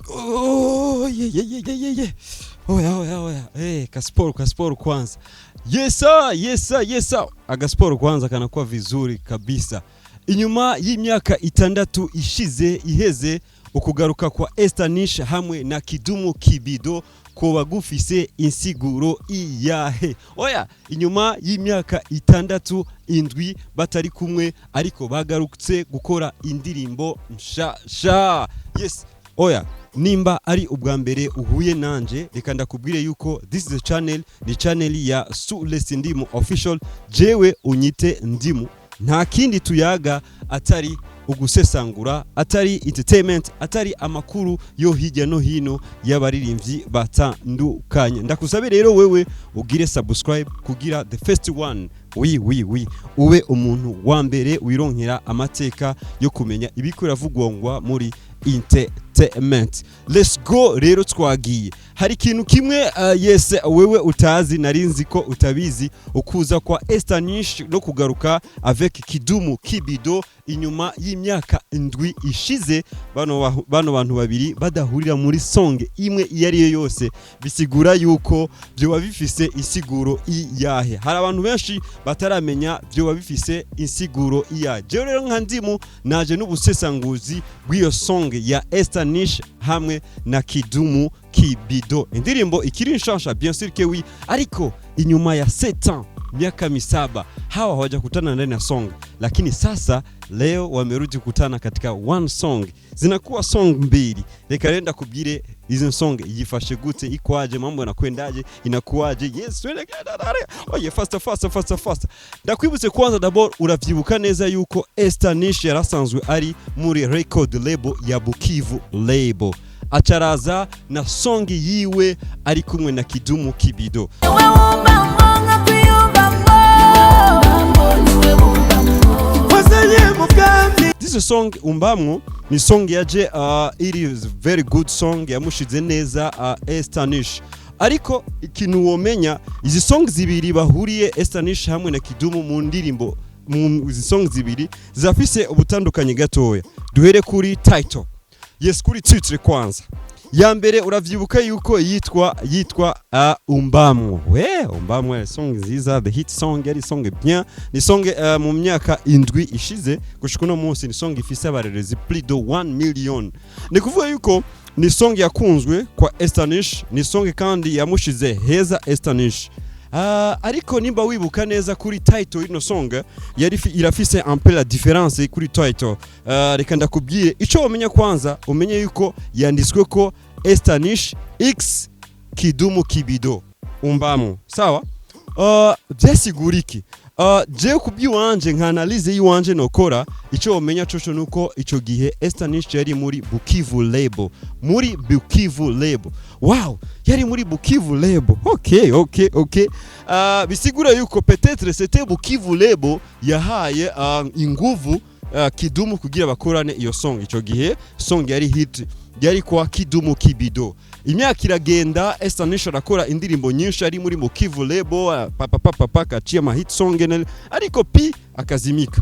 Oh, ye. Oya, oya, oya. Hey, kasporo, kasporo kwanza. Yesa, yesa, yesa. Agasporo kwanza kanakuwa vizuri kabisa. Inyuma y'imyaka 6 ishize iheze, ukugaruka kwa Esther Nish hamwe na Kidumu Kibido koba gufise insiguro iyahe? Oya, inyuma y'imyaka 6 7 batari kumwe, ariko bagarutse gukora indirimbo nshasha. Yes, oya, nimba ari ubwa mbere uhuye nanje, reka ndakubwire yuko this is a channel, ni channel ya Sules Ndimu Official. Jewe unyite Ndimu, nta kindi tuyaga atari ugusesangura, atari entertainment, atari amakuru yo hirya no hino y'abaririmbyi batandukanye. Ndakusabe rero wewe ugire subscribe kugira the first one, oui, oui, oui, ube umuntu wa mbere wironkera amateka yo kumenya ibiko biravugwangwa muri entertainment. Let's go rero, twagiye. Hari ikintu kimwe, yes, wewe utazi, narinzi ko utabizi. Ukuza kwa Esther Nish no kugaruka avec Kidumu Kibido inyuma y'imyaka 7 ishize bano bantu babiri badahurira muri song imwe iyo ari yo yose, bisigura yuko byoba bifise insiguro iyahe? Hari abantu benshi bataramenya byoba bifise insiguro iyahe. Jewe rero nka Ndimu naje n'ubusesanguzi bw'iyo song ya Esther Nish hamwe na Kidumu Kibido, indirimbo ikiri nshasha, bien sûr que oui, ariko inyuma ya 7 ans, miaka 7, hawa hawajakutana ndani ya song, lakini sasa leo wamerudi kukutana katika one song, zinakuwa song mbili. Reka rero ndakubwire izi song yifashe gute, ikwaje, mambo yanakwendaje, inakuwaje. Yes, oye, faster, faster, faster, faster. Ndakwibutse kwanza, d'abord uravyibuka neza yuko Esther Nish yarasanzwe ari muri record label ya Bukivu Label, acaraza na song yiwe ari kumwe na Kidumu Kibido. Niwe wumbamwo nkakwiyumvamwo. Wazanye mu bwami. This song Umbamwo ni song yaje, iri very good song, yamushize neza Esther Nish. Ariko ikintu womenya, izi song zibiri bahuriye, Esther Nish hamwe na Kidumu, mu ndirimbo, mu izi song zibiri zafise ubutandukanye gatoya. Duhere kuri title, yes, kuri titre kwanza ya mbere. Uravyibuka yuko yitwa Umbamwo. We Umbamwo, song nziza, the hit song, yari song bien, ni song mu myaka 7 ishize gushika uno munsi ni song ifise abarerezi plus de 1 million. Ni kuvuga yuko ni song yakunzwe kwa Esther Nish, ni song kandi yamushize heza Esther Nish. Ariko nimba wibuka neza kuri title y'ino song yari irafise un peu la différence kuri title. Reka ndakubwire ico wamenya. Kwanza umenye yuko yanditswe ko Esther Nish x Kidumu Kibido, Umbamo, sawa? Vyasigura iki? Jewe kubyiwanje, nka analyse yiwanje nokora, ico womenya coco nuko ico gihe Esther Nish yari muri Bukivu Label, muri Bukivu Label. Wow, yari muri Bukivu Label. Okay, bisigura yuko peut-être c'était Bukivu Label yahaye inguvu Kidumu kugira bakorane iyo song. Ico gihe song yari hit, yari kwa Kidumu Kibido. Imyaka iragenda, Esther Nish arakora indirimbo nyinshi ari muri Bukivu Label, papa papa papa, akaciye ama hit song ariko pi akazimika.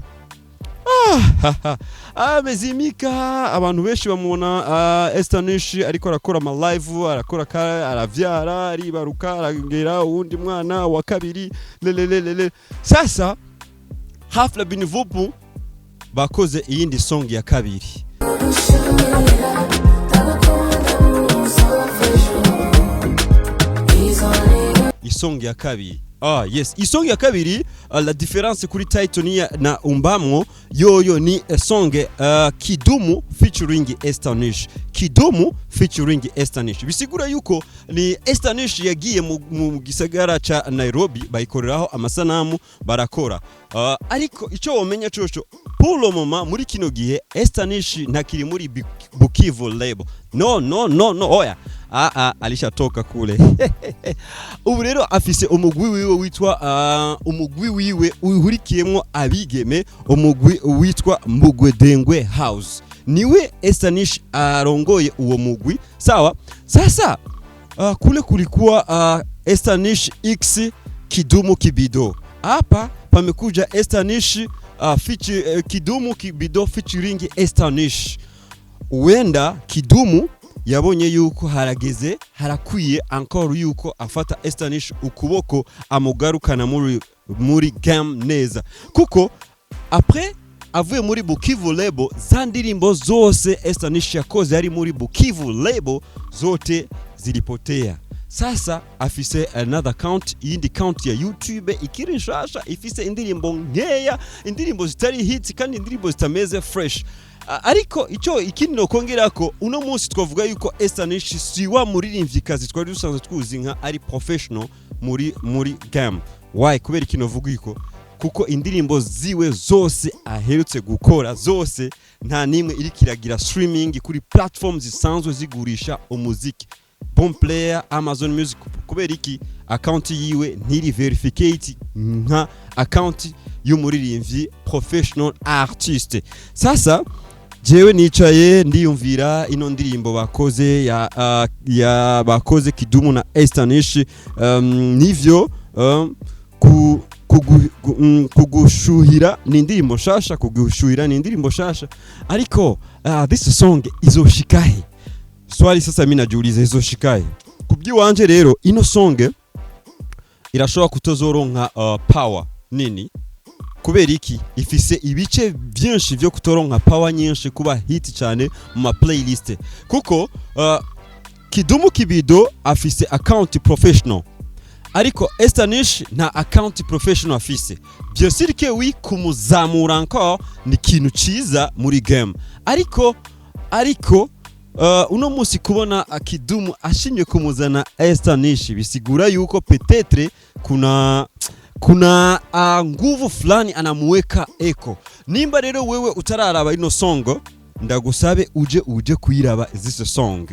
Ah, amezimika, abantu benshi bamubona Esther Nish ariko arakora ama live, arakora aravyara, aribaruka, aragera uwundi mwana wa kabiri, lelelelele. Sasa hafla binivupu bakoze iyindi song ya kabiri. Ndagukunda ntuzove ejo. Isong ya kabiri, ah yes, isong ya kabiri, la différence kuri title ni na Umbamwo yoyo ni song Kidumu featuring Esther Nish, Kidumu featuring Esther Nish. Bisigura yuko ni Esther Nish yagiye mu gisagara ca Nairobi, bayikoreraho amasanamu, barakora. Ariko ico womenya coco, pour le moment, muri kino gihe, Esther Nish ntakiri muri Bukivu Label. No, no, no, no, oya, ah, ah, alishatoka kule. Ubu rero afise umugwi wiwe witwa, umugwi wiwe uhurikiyemwo abigeme, umugwi witwa Mugwedengwe House. Niwe Esther Nish arongoye uwo mugwi, sawa? Sasa kule kulikuwa Esther Nish x Kidumu Kibido, hapa pamekuja Esther Nish Kidumu Kibido featuring Esther Nish. Huenda Kidumu Yabonye yuko harageze, harakwiye encore yuko afata Estanish ukuboko, amugarukana muri game neza, kuko après avuye muri Bukivu Label, za ndirimbo zose Estanish yakoze ari muri Bukivu Label zote zilipotea. Sasa afise another account, iyindi account ya YouTube ikiri nshasha, ifise indirimbo nkeya, indirimbo zitari hits kandi indirimbo zitameze fresh. Ariko icyo ikindi nokongera ko uno munsi twavuga yuko Estanish si wa muririmvyikazi twari dusanzwe tuzi nka ari professional muri game. Why? Kubera ikintu vuga iko, kuko indirimbo ziwe zose aherutse gukora zose, nta nimwe iriko iragira streaming kuri platform zisanzwe zigurisha umuziki, Boomplay, Amazon Music. Kubera iki? Account yiwe ntiri verificate nka account y'umuririmbyi professional artist. Sasa jewe nicaye ndiyumvira ino ndirimbo bakoze ya bakoze Kidumu na Estanish, nivyo, ku kugushuhira ni indirimbo nshasha, kugushuhira ni indirimbo nshasha, ariko this song izoshikahe? Swali sasa mimi najiuliza, izoshikahe? Kubyiwanje rero, ino song irashobora kutozoronka power nini. Kubera iki? Ifise ibice byinshi byo kutoronka power nyinshi, kuba hit cyane mu ma playlist, kuko Kidumu Kibido afise account professional, ariko Estanish nta account professional afise. Bien sûr que oui, kumuzamura encore ni ikintu ciza muri game, ariko uno munsi kubona Kidumu ashimye kumuzana Estanish bisigura yuko peut-être kuna nguvu fulani anamuweka eko. Nimba rero wewe utararaba ino song, ndagusabe uje kuyiraba this song,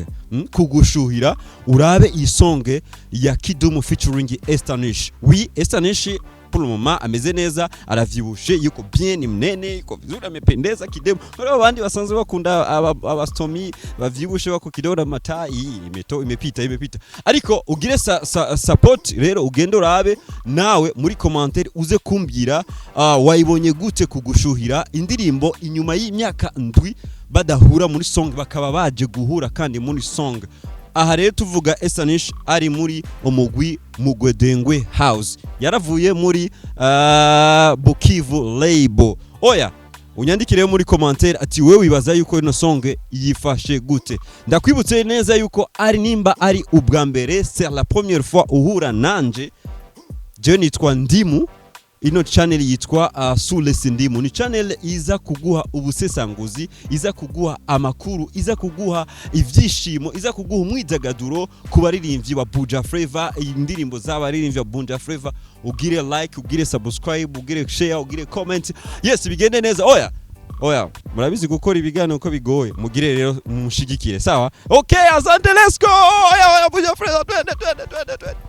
Kugushuhira, urabe iyi song ya Kidumu featuring Estanish. Oui, Estanish pour le moment ameze neza, aravyibushe, yuko bien, ni mnene, yuko vizuri, amependeza kidemu. Hari abandi basanzwe bakunda abastomi bavyibushe bako kidogo na matayi imeto imepita imepita. Ariko ugire support rero, ugende urabe nawe muri commentaire uze kumbwira wayibonye gute Kugushuhira, indirimbo inyuma y'imyaka 7 badahura muri song, bakaba baje guhura kandi muri song. Aha rero tuvuga Estanish ari muri umugwi Mugwedengwe House, yaravuye muri Bukivu Label. Oya, unyandikire muri commentaire ati wewe wibaza yuko ino song yifashe gute. Ndakwibutse neza yuko ari nimba ari ubwa mbere, c'est la première fois uhura nanje, je nitwa Ndimu. Ino channel yitwa Sules Ndimu, ni channel iza kuguha ubusesanguzi, iza kuguha amakuru, iza kuguha ivyishimo, iza kuguha umwidagaduro ku baririmbyi ba Buja Flavor, indirimbo z'abaririmbyi ba Buja Flavor. Ugire like, ugire subscribe, ugire share, ugire comment. Yes, bigende neza. Oya oya, murabizi gukora ibiganiro uko bigoye, mugire rero mushigikire. Sawa, okay, asante, let's go. Oya oya, Buja Flavor, twende twende twende twende.